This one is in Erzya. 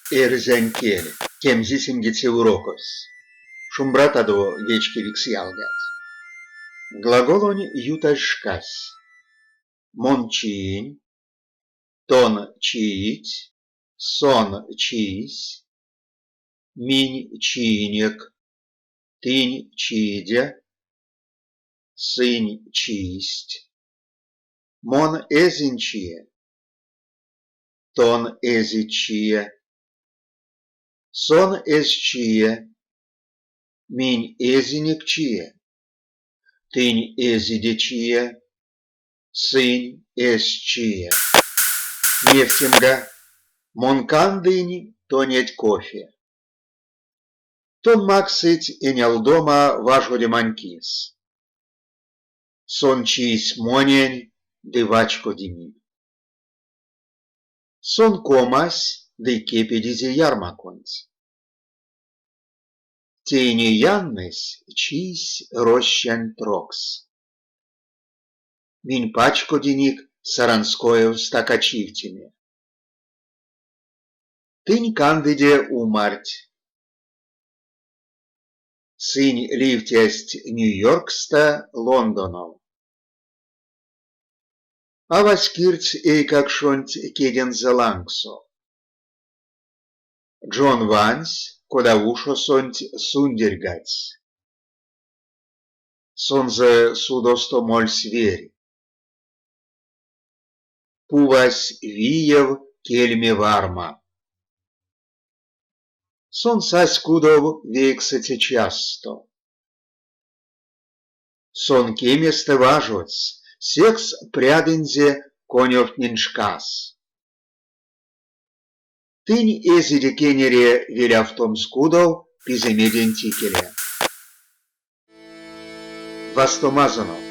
Эрзянь кель, кемзисемгеце урокось. Шумбратадо, вечкевикс ялгат! Глаголонь ютазь шкась. Мон чиинь, тон чиить, сон чийсь, минь чиинек, тынь чииде, сынь чийсть. Мон эзинь чие. Тон эзить чие. Сон эзь чие. Минь эзинек чие. Тынь эзиде чие. Сынь эзть чие. Невтемга, мон кандынь тонеть кофе. Тон максыть энялдома важодемань кис. Сон чийсь монень ды вачкодимим. Сон комась ды кепедизе ярмаконть. Теине яннэсь чийсь рощанть трокс. Минь пачкодинек Саранскоев стакачивтеме. Тынь кандыде умарть. Сынь ливтясть Нью-Йорксто Лондонов. Авась кирдсь эйкакшонть кедензэ лангсо. Джон вансь, кода ушосонть сундерьгадсь. Сонзэ судосто мольсь верь. Пувась виев кельме варма. Сон сась кудов вейксэце чассто. Сон кеместэ важодсь, секс прядынзе конёвтнень шкас. Тынь эзиде кенере велявтомс кудов пиземеденть икеле. Вастомазонок!